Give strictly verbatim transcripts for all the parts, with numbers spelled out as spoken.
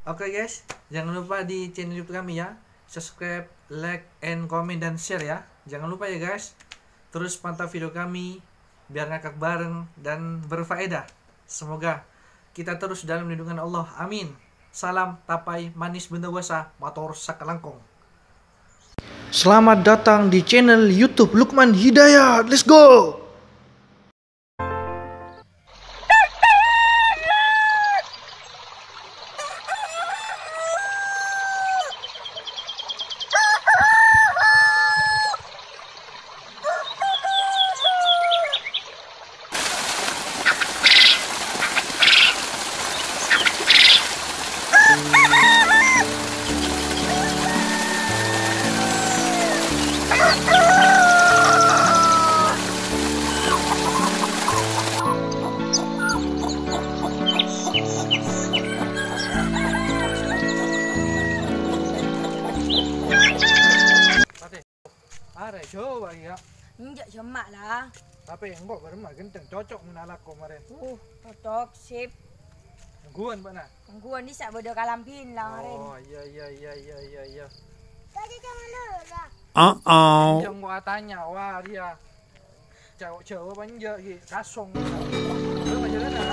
Oke guys, jangan lupa di channel YouTube kami ya. Subscribe, like, and comment, dan share ya. Jangan lupa ya guys. Terus pantau video kami biar ngakak bareng dan berfaedah. Semoga kita terus dalam lindungan Allah. Amin. Salam Tapai Manis Bendawasa, mator sakalangkong. Selamat datang di channel YouTube Lukman Hidayat. Let's go! Arè, coba ya. Enjâ' jemma' la. Tapè engko' bârâmma ghenteng cocok mon alako marèn. Uh, cocok, sip. Ngghuwân, Pak, na? Ngghuwân dissa' bâdâ kalambhina la marèn. Oh, iyâ, iyâ, iyâ, iyâ, iyâ, iyâ. Uh-oh. Yang gua tanya, wah, dia. Jawab, jawab apa enjâ', Ki? Kasong. Lu pacaran, ya?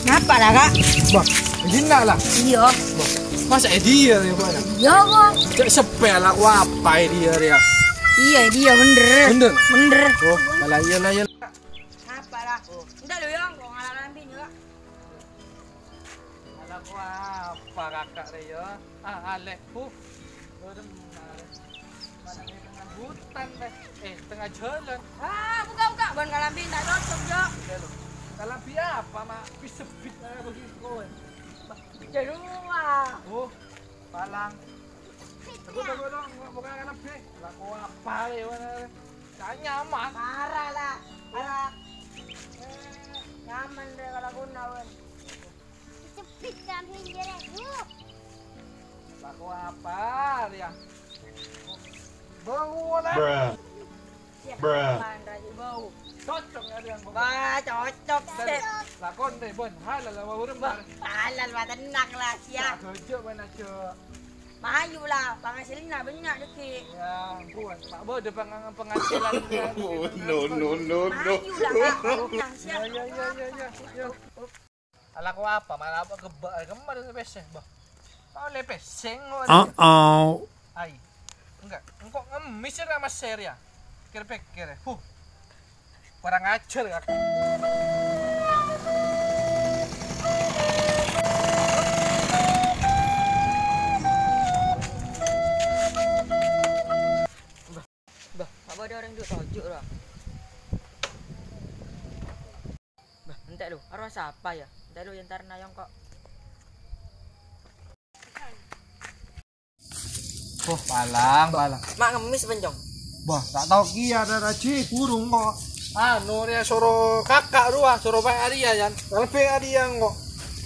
Napa la, Kak? Bah, jinna la. Iyâ. Bah, masa è dhiyâ rèya, Pak? Iyâ, Kak. Cè' seppè la, apa è dhiyâ rèya? Iyâ, è dhiyâ, bhender. Bhender? Bhender. Oh, la iyâ, la iyâ. Napa la? Entar lu, Yong, kok ngalaran bini, Kak? Alako apa kakak rè ya? Ah, alè. Huh. Bârâmma rè. Mana rè tengah hutan rè. Eh, tengah jalan. Ah, buka, buka. Bân kalambhi ta' cocok, Jo. Oke, lo. Kalambhi apa, Mak? Bisebit aja begitu kowe. Jadua. Oh, palang. Tunggu, tunggu, tunggu. Buka kalambhi. Alako apa rè, mana rè? Ghi' nyaman. Parah la. Parah. Nyaman rè kalakona, Wan. Cepet kami jere, yuk. Laku apa, Ria? Bau lah. Bruh. Ya, Bruh. Apaan, Raja, bau? Cocok ya, Ria, bau. Wah, cocok, Sep. Lakon deh, Bon. Halal apa huruf, Bah, Bar? Halal, Bah, tenang lah, sia. Tak gojok, Bon, aja. Mayu lah, penghasilannya banyak, Deki. Ya, ampun. Pak Bo, ada peng-, penghasilan. Oh, no, no, no, no. Mayu lah, Kak. Tenang, sia. Ya, ya, ya, ya, ya, ya. Alako apa? Malah apa? Kebak, kemana tuh pèssè, Bah? Kau le pèssè, kok. Uh-oh. Ai. Enggak, engko' ngemmis ra, Mas Ser, ya? Pikir-pikir, ya. Huh. Kurang ajar, Kak. Bah, apa ada orang duduk tojok, Bah? Bah, entek lu, arwah siapa ya? Entek lu, entar nayong kok. Oh, palang, palang. Mak ngemis, Pencong. Bah, tak tahu kia ada raji burung kok. Anu, dia suruh kakak dua, suruh Pak Arya, Yan. Lebih Arya kok.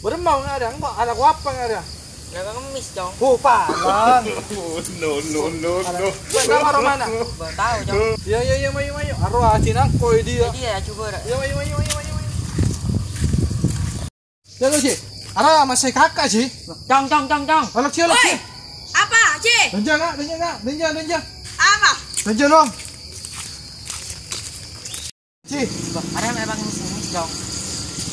Beremau nggak ada, kok ada kuapa nggak ada? Lah, ngemis, Cong. Oh, palang. Oh, no, no, no, no. Buat apa, Romana? Bah, tahu, Cong. Ya, ya, ya, mayu, mayu. Arwah, Cina, koi dia. Jadi ya, coba, Rak. Ya, mayu, mayu, mayu, mayu, mayu. Ya, lo, Ji. Ara, masih kakak, Ji. Cong, cong, cong, cong. Halo, Ji, halo, Ji. Woi, apa, Ji? Danjang, Kak, danjang, Kak. Danjang, danjang. Apa? Danjang, dong. Ji. Bah, arèya memang ngemis, Cong.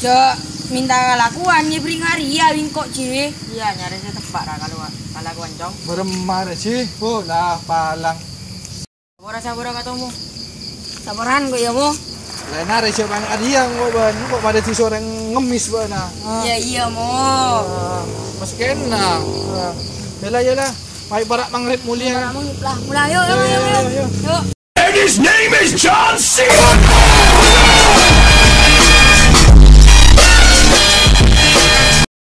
Cek, minta kalakowan, nyèbrèng arèya, wingko, Ji. Iyâ, nyarè sè teppa' ra kalakowan, kalakowan, Cong. Beremar, Ji. Oh, lah, palang. Sabâra-sabâra katomo. Sabârân kok, yâ, Mo? Laèn arè sè pang adiyang kok, bân. Kok padâ disorèng ngemis, bân, ah. Iyâ, iyâ, Mo. Ah, pas kèna. Ah. Yâ la, yâ la. Mayu para' maghrib molè. Para' maghrib lah. Mulai, yuk, yuk, yuk, yuk. Yuk. And his name is John Cena.